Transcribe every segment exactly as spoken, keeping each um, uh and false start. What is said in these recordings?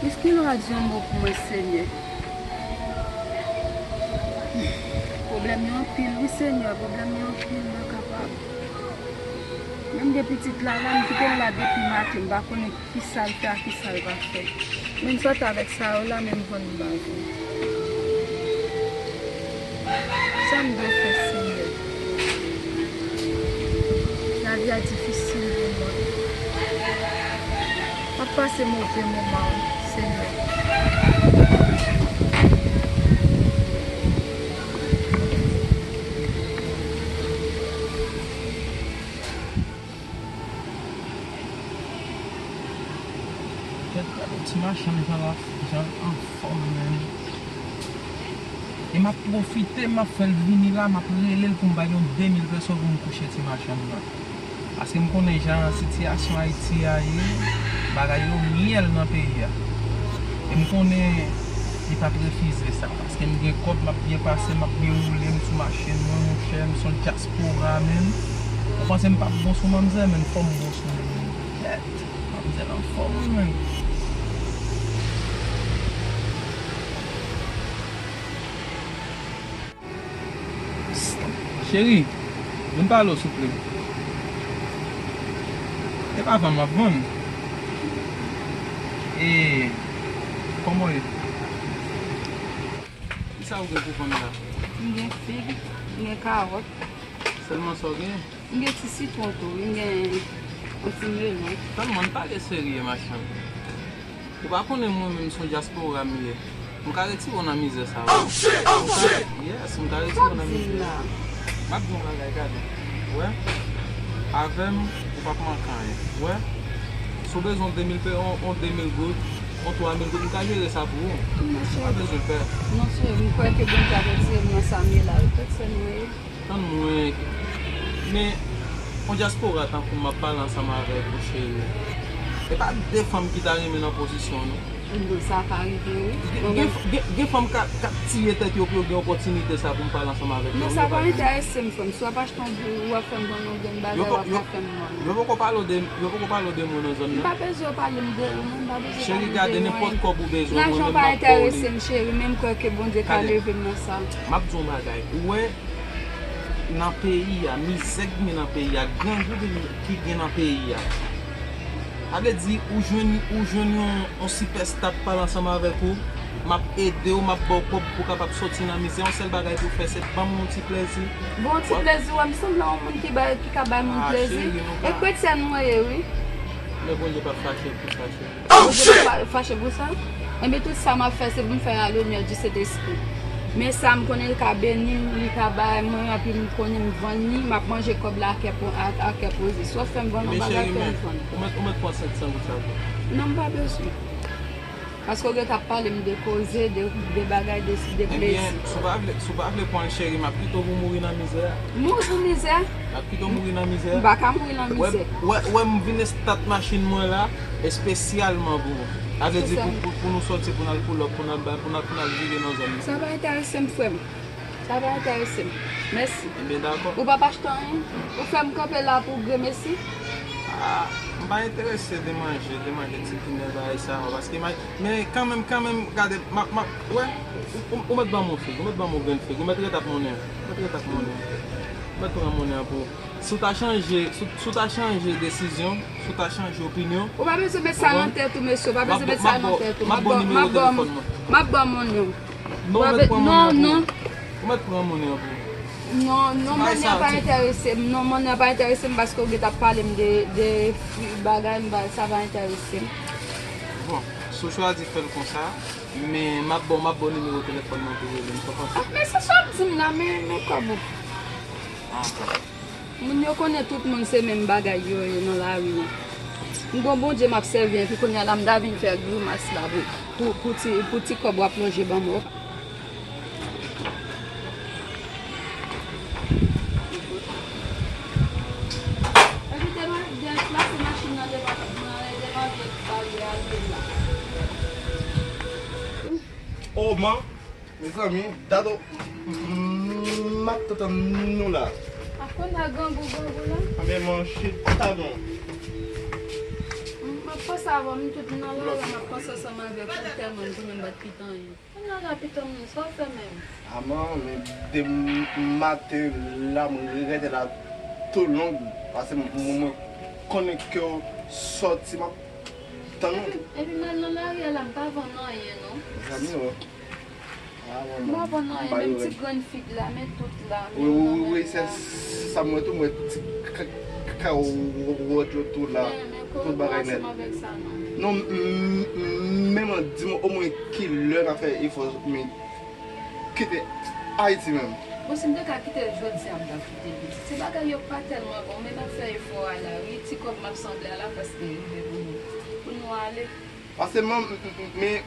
Miskil, w a di yon mo pou mwen, Senyè. Pwoblèm yo anpil, wi, Senyè, pwoblèm yo anpil, mwen kapab. Menm gen pitit la, la, m kite l la depi maten, m pa konnen ki sa l fè ak ki sa l pa fè. Men m sot avèk sa yo la, men m vann m pa vann. Sa m dwe fè, Senyè? Lavi a difisil pou mwen. M ap pase move moman, Senyè. Kèt, gade ti machann jan l ap, jan l anfòm, menm. E m ap pwofite, m ap fè l vini la, m ap rele l pou m ba l yon de mil peso pou m kouche ti machann nan. Paske m konnen jan sitiyasyon Ayiti a ye, bagay yo myèl nan peyi a. E m konnen li p ap refize sa, paske m gen kòb, m ap byen pase, m ap byen woule, m sou machin mwen, monchè, m se yon dyaspora menm. Ou panse m p ap bon sou manmzèl, men fò m bon sou li menm. Kèt, manmzèl anfòm, wi, menm. Cheri, vin pale w, souple. E pa vann m ap vann. E, kòman w ye? Kisa w gen pou vann la? M gen fig, m gen kawòt. Sèlman sa w gen? M gen ti sitwon tou, wi, m gen yon ti melon. Sèlman, n pale serye, machann. Ou pa konnen mwen menm se yon dyaspora m ye. M ka retire w nan mizè sa, wi. Oh, shit! Oh, shit! Yes, m ka retire w nan mizè. M ap di yon bagay, gade. Ou wè? Avè m, ou p ap manke anyen. Ou wè? Si w bezwen yon de mil pe, yon, yon de mil goud, yon twa mil goud, m ka jere sa pou ou. Ou pa bezwen pè. Non, cheri, m kwè ke Bondye ap retire m nan sa m ye la, wi. Pèsòn mwen ye. Tann mwen, men, yon dyaspora tankou m ap pale ansanm avèk ou, cheri. E pa de fanm ki ta renmen nan pozisyon w, non. Bon, sa ka rive, wi. Gen, gen, gen, gen fanm k ap, k ap tiye tèt yo pou yo gen opòtinite sa pou m pale ansanm avèk yo. Non, sa pa enterese m, frè m. Si w ap achte yon bou, w ap fè m vann yon grenn bagay, w ap fè m vann. Yo poko pale w de, yo poko pale w de mwen nan zòn nan. M pa bezwen yo pale m de ou, non, m pa bezwen pale m de mwen. Cheri, gade, nenpòt kòb ou bezwen, mwen menm m ap ba w li. Lajan pa enterese m, cheri, men m kwè ke Bondye ka leve m nan sa. M ap di w yon bagay. Ou wè, nan peyi a, mizè ki gen nan peyi a, grangou ki gen, ki gen nan peyi a. Sa vle di, ou jwenn, ou jwenn yon, yon sipèsta k pale ansanm avèk ou, m ap ede w, m ap ba w kòb pou w kapab soti nan mizè. Yon sèl bagay pou w fè, se ban m yon ti plezi. Bon, yon ti plezi, wè m sanble yon moun ki bay, ki ka bay moun plezi. E kretyen nou ye, wi. Men Bondye p ap fache pou sa, cheri. Bondye pa fa-, fache pou sa. Enben, tout sa m ap fè, se pou m fè a lonè di Sentespri. Men sa, m konnen l ka beni m, li ka bay mwen, anpi m konnen m vann li, m ap manje kòb la a kè po-, a, a kè poze. Si w fè m vann yon bagay, fè m vann. Ou mèt, ou mèt pran senk san goud sa pou. Non, m pa bezwen. Paske w gentan ap pale m de koze, de, de bagay, de, de plezi. Ebyen, si w pa vle, si w pa vle pran l, cheri, m ap kite w pou mouri nan mizè a. Mouri pou mizè? M ap kite w mouri nan mizè. M pa ka mouri nan mizè. Wè, wè, wè, m vin estat machin mwen la, espesyalman pou ou. Sa vle di pou, pou, pou nou sòti, pou n al pull up, pou n al bay, pou n al, pou n al vire nan zòn nan. Sa pa enterese m, frè m. Sa pa enterese m. Mèsi. Ebyen, dakò. Ou p ap achte anyen? Ou fè m kanpe la pou gremesi? Ah, m pa enterese de manje, de manje ti kine bagay sa yo, paske ma-, men kanmenm, kanmenm, gade, m ap, m ap, wè, ou, ou, ou mèt ban m yon fig, ou mèt ban m yon grenn fig, ou mèt ret ak monnen an, ou mèt ret ak monnen an, ou mèt pran monnen an pou ou. Si w ta chanje, si, si w ta chanje desizyon, si w ta chanje opinyon, ou pa bezwen met sa nan tèt ou, mesye, ou pa bezwen met sa nan tèt ou. M ap ba w, m ap ba w, m ap ba w monnen w. Non, ou mèt pran monnen an pou ou. Ou mèt pran monnen an pou ou. Non, non, monnen an pa enterese m. Non, monnen an pa enterese m paske w gentan ap pale m de, de bagay, m pa, sa pa enterese m. Bon, si w chwazi fè l konsa, men m ap ba w, m ap ba w nimewo telefòn mwen pou w rele m, sa w panse? Ah, men se sa w ap di m la, men, men kòb ou. Ah, bon. Moun yo konnen tout moun se menm bagay yo ye nan lari an. M gon Bondye m ap sèvi, epi kounye a la m ta vin fè grimas la pou, pou, pou ti, pou ti kòb w ap lonje ban m, wè. Epi deplase machin nan devan, devan vye bagay a, vye la. Oh, man. Mezanmi, dado, m ap tann nou la. A konn a grangou, grangou la? Anben, man, shit, talon. Sa va, m tout nan lala, m ap panse ansanm avèk ou, tèlman m konnen m pa t pita anyen. Nan la, pita moun, sa w fè menm? Aman, men de m-, maten la, m rete la tou long, paske m-, m-, mwen konnen ke w sòti, m ap tann ou. Epi, epi m al nan lari a la, m pa vann anyen, non. Mezanmi, o. Ah, bon, m pa vann anyen, menm ti grenn fig la, men tout la, men wi, wi, wi, se sa m wè tou, m wè ti k-, k-, kawòt yo tou la, tout bagay nèt. Non, m-, m-, men man, di m omwen ki lè n a fè efò, men kite Ayiti menm. Bon, si m te ka kite l jodi a, m t ap kite l, pitit. Se bagay yo pa tèlman bon, men n ap fè efò a la, wi, ti kòb m ap sanble a la, prèske rive pou nou, pou nou ale. Paske man, men,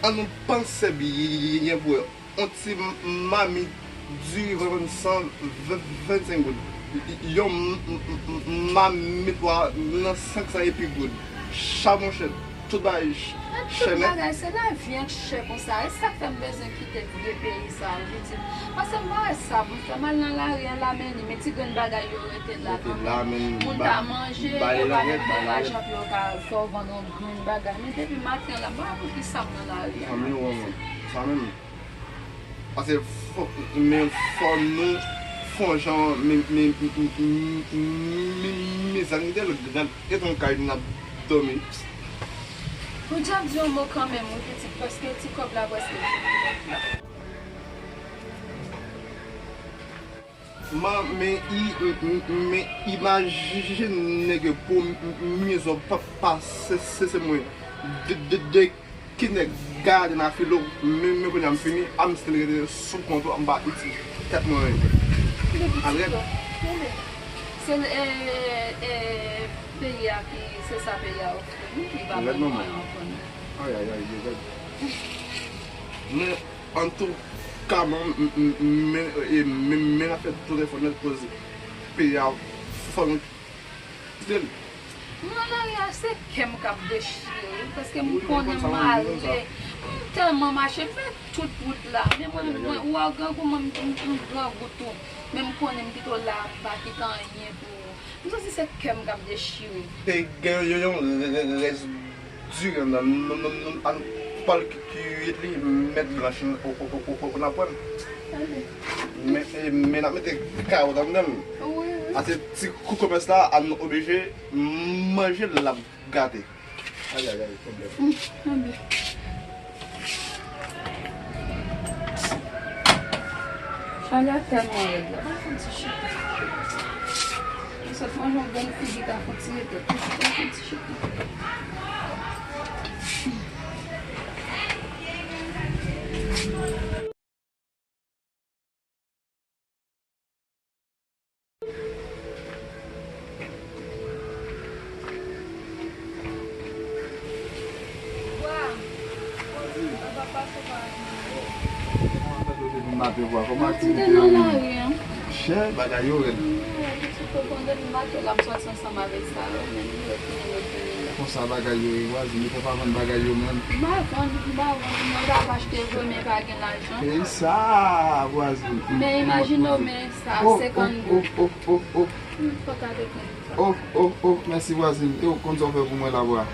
an nou panse byen pou wè. On ti mamit diri vann san vennsenk goud. Yon m-, m-, m-, mamit wa nan senk san epi goud. Chabon chè, tout bagay ch-, chè nèt. Tout bagay, se lavi an k chè konsa. E sa k fè m bezwen kite vye peyi sa a, pitit. Paske m pa wè sa pou m fè. M al nan lari a la, men li, men ti grenn bagay yo rete la kanmenm. Moun ka manje, yo pa menm gen lajan pou yo ka fè w vann yon grenn bagay. Men depi maten an la, m pa wè poukisa m nan lari a. Sa menm, sa menm. Paske fò, men fò nou fè yon jan, men, men, men, men, men, mizè nou te l gad, e ton kay n ap dòmi. Ou djab di yon mo kanmenm, wi, pitit, paske ti kòb la prèske fini nèt la. Man, men, i, men, men imajine ke pou m-, m-, mizè w pa, pa se, se, se mwen. De, de, de, Kidnè gade nan filo, men, men kounye a m fini, a m still rete sou kont ou, m pa itil tèt mwen anyen. Alright? Se, e, e, peyi a ki, se sa peyi a ofri nou, li pa ban nou anyen ankò non. Ay, ay, ay, li rèd. Men, antouka, man, m, m, m, men, e, men, men n ap fè tout efò nèt koz peyi a fò nou kite l. Mwen nan lari a, se kè m k ap dechire, wi, paske m konnen m ale. M tèlman mache, m fè tout wout la. Men mwen, mwen, ou a grangou, mwen, m, m, m grangou tou. Men m konnen m kite w la, m pa kite anyen pou ou. M santi se kè m k ap dechire. Te gen yon, yon rès diri anndan l. Nou, nou, nou, ann pral kuit li, mèt blanch, ou, ou, ou, ou, ou nan pwen. Men, e, men n ap mete kawòt anndan l. Wi, wi. Ase ti kou komès la, a nou oblije manje l, l ap gate. Ay, ay, ay, pwoblèm. Chalè a tèlman rèd la. Ba fè yon ti chita. M sot manje yon grenn figi ta fè yon ti rete. Ba fè yon ti chita. Maten vwa, kòman aktivite yo ye? Chè, bagay yo rèd. Konsa bagay yo ye, vwazin, yo fè pa vann bagay yo menm. M pa vann, m pa vann, mwen t ap achte vre, men pa gen lajan. Ey sa, vwazin. Men imajine w, men sa, senkant goud. Oh, oh, oh, oh, oh. M pa ka dekonn sa. Oh, oh, oh, mèsi vwazin. E w konn sa w fè pou mwen la, vwa.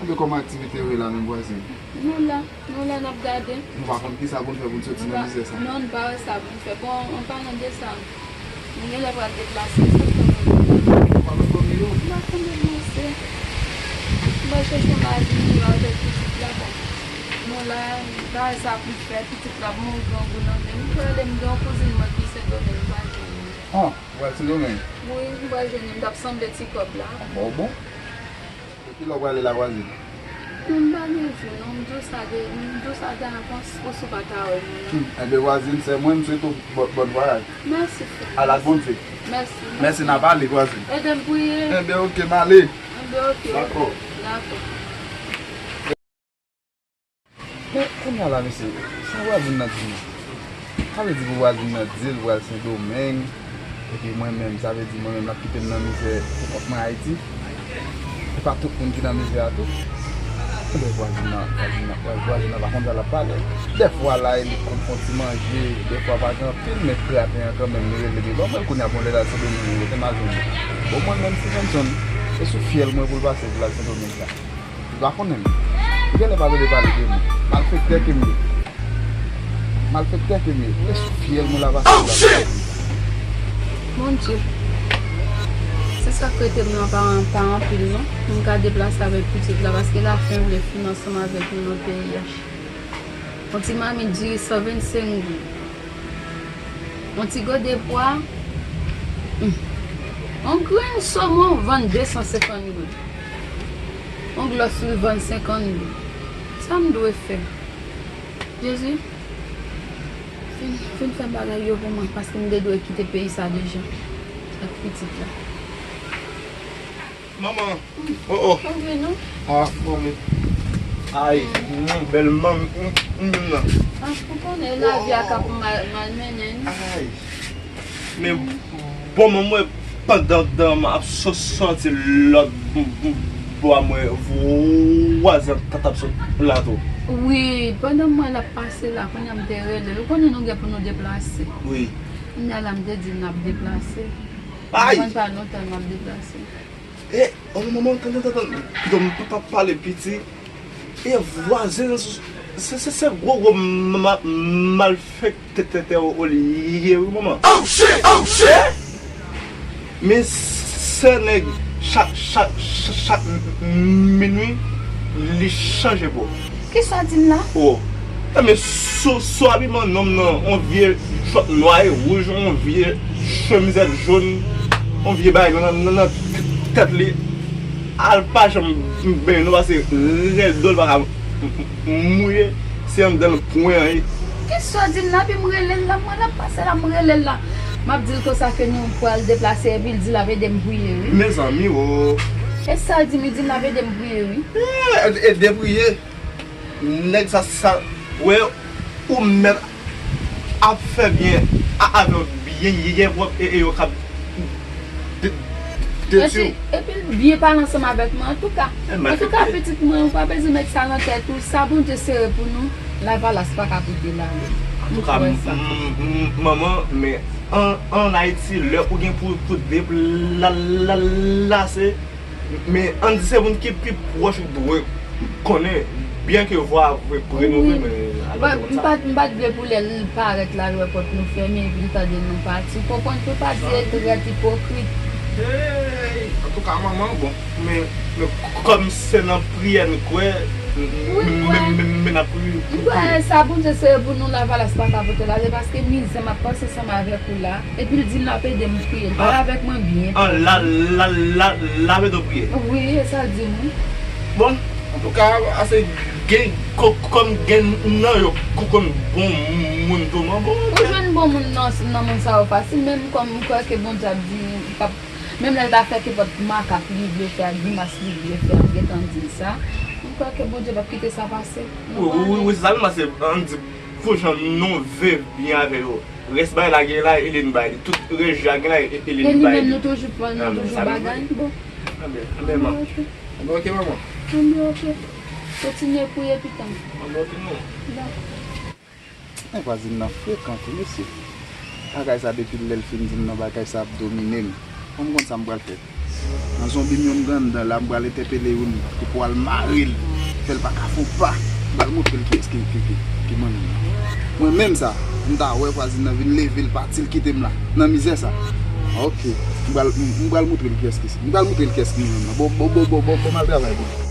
Anben, kòman aktivite yo ye la menm, vwazin? Nou la. Nou la n ap gade. Nou pa konn kisa pou n fè pou n soti nan mizè sa. Non, nou pa wè sa pou n fè. Bon, an palan de sa, nou genlè pral deplase. Sa k fè nou... Ou pa konn dòmi yo? Nou pa konn deplase. Nou pral chèche yon lavi miyò avèk pitit la, bon. Nou la, nou pa wè sa pou n fè. Pitit la, bon, grangou nan men nou. M prale, m gen yon kouzin mwen ki Sendomeng, m pa jwenn li. Ah, ou pral Sendomeng? Wi, m pral jwenn li. M t ap sanble ti kòb la. Ah, bon, bon. Epi lè w prale la, vwazin? Non, m pa gen jou, non. M di w sa de, m di w sa de avans pou si w pa ta wè m, non. Hmm, enben, vwazin, sè mwen, m swete w bòn, bòn vwayaj. Mèsi, frè. Al ak Bondye. Mèsi, mèsi. Mèsi, n a pale, vwazin. Ede m priye. Enben, oke, m ale. Enben, oke. Dakò. Dakò. Men, kounye a la, mesye, sa vwazin nan di nou? Sa vle di pou vwazin nan di l pral Sendomeng, epi mwen menm, sa vle di mwen menm, l ap kite m nan mizè pou kont mwen Ayiti? E pa tout moun ki nan mizè a tou. Enben, vwazin nan, vwazin nan, vwazin nan pa konn sa l ap pale. Dèfwa la, e li konn fè yon ti manje, dèfwa pa gen anpil, men graten an kanmenm, li rele li ban mwen l. Kounye a, bon, lè l al Sendomeng, li rete m al jwenn li. Bon, mwen menm, Stevenson, E sou fyèl mwen pou l pase village Sendomeng la. Li pa konnen m. Li genlè pa vle pale de mwen. Malfektè ke m ye. Malfektè ke m ye. E sou fyèl mwen l ap pase village Sendomeng. Bondye. Se sa k rete m nan pa, pa anpil non. M ka deplase avèk pitit la paske lafen vle fin ansanm avèk nou nan peyi a. Yon ti mamit diri san vennsenk goud. Yon ti gode pwa, hmm, yon grenn somon vann de san senkant goud. Yon glòs lwil vann senkant goud. Sa m dwe fè? Jezi, fin, fin fè bagay yo pou mwen, paske m te dwe kite peyi sa deja. Ak pitit la. Manman. Oh, oh. Ou vin non? Ah, manmi. Ay, mm, bèl manmi, mm, mm, nan. Ah, ou konnen lavi a k ap mal, malmennen nou. Ay. Men bon, manman, mwen pandan, pandan m ap sò-, sòti lòt m, m, bò a, mwen vwazen ta, t ap sot la tou. Wi, pandan mwen l ap pase la, kounye a m te rele l. Ou konnen nou gen pou nou deplase. Wi. Kounye a la m te di l n ap deplase. Ay! Mwen pa lontan n ap deplase. E, oh, manman, tann, tann, tann, tann. Kite m pa, pa pale piti. E vwazen, se, se, se gwo, gwo ma-, malfektè, tè, tè, o, o, li ye, wi, manman. Oh, shit! Oh, shit! Men se nèg, chak, chak, chak, chak minwi, li chanje po. Kisa w di m la? O, men sou, sou abiman nonm nan, yon vye chòt nwa e wouj, yon vye chemizèt jòn, yon vye bagay nan, nan, nan tèt li. Al pa janm benyen non, paske rèl do l pa ka mouye, se anndan l pwen an ye. Kisa w di m la? Epi m rele l la, mwen l ap pase la, m rele l la. M ap di l konsa ke nou pral deplase, epi l di l ap ede m priye, wi. Mezanmi, o. E sa l di m, li di l ap ede m priye, wi. Eh, ede priye. Nèg sa, sa, wè, ou mèt ap fè byen a-, avè w byen, byen pwòp e, e yo k ap de-, detwi w. Epi, epi l byen pale ansanm avèk mwen. Antouka, antouka, pitit mwen, ou pa bezwen met sa nan tèt ou. Sa Bondye sere pou nou, lavalas pa ka pote l ale. Antouka, m, m, m, manman, men an, an Ayiti, lè ou gen pou, pou deplase, men ann di se moun ki pi pwòch ou dwe konnen, byen ke vwa a renove, men alò se konsa. M pa t, m pa t vle pou lè l parèt la, l wè pòt nou fèmen, epi l tande nou pati. Ou konprann, pou pa di e trèt, ipokrit. Hey! Antouka, manman, bon, men, men kòm se nan priyè n kwè, m, m, m, m, men n ap priye. M kwè sa Bondye sere pou nou, lavalas pa ka pote l ale, paske mizè m ap pase ansanm avèk ou la. Epi l di l ap ede m priye. L pale avèk mwen byen. An, la, la, la, la ap ede w priye. Wi, e sa l di m, wi. Bon, antouka, ase gen, ko-, kòm gen nan yo, ko-, konn bon moun tou, non, bon. Ou jwenn bon moun nan, nan moun sa yo fasil, men m kòm m kwè ke Bondye ap di, l p ap, menm lè l ta fè kenpòt makak li vle fè ak grimas li vle fè, m gentan di l sa. M kwè ke Bondye p ap kite sa pase. Wi, wi, wi, se sa menm, paske ann di pou jan nou viv byen avè yo. Rès bagay la gen la, Eline bay li. Tout rès a gen la, Eline bay li. E nou menm nou toujou pran, nou toujou bagay. Bon. Anben, anben, man. Anben, ok, manman. Anben, ok. Kontinye priye pitan. Anben, ok, non. Dakò. Men vwazin nan frekan tou, mesye. Bagay sa, depi lè l fin di m nan, bagay sa ap domine m. Kòm m konn sa m pral fè. Nan zonbi m yo m gen anndan la, m pral entèpele youn ki pou al mare l, fè l pa ka fè yon pa. M pral montre l kiyès ki, ki, ki, ki manmi m nan. Mwen menm sa, m ta wè vwazin nan vin leve l pati l kite m la, nan mizè sa. Ok, m pral, m, m pral montre l kiyès ki, m pral montre l kiyès ki manmi m nan. Bon, bon, bon, bon, bon, bon, m al travay pou li.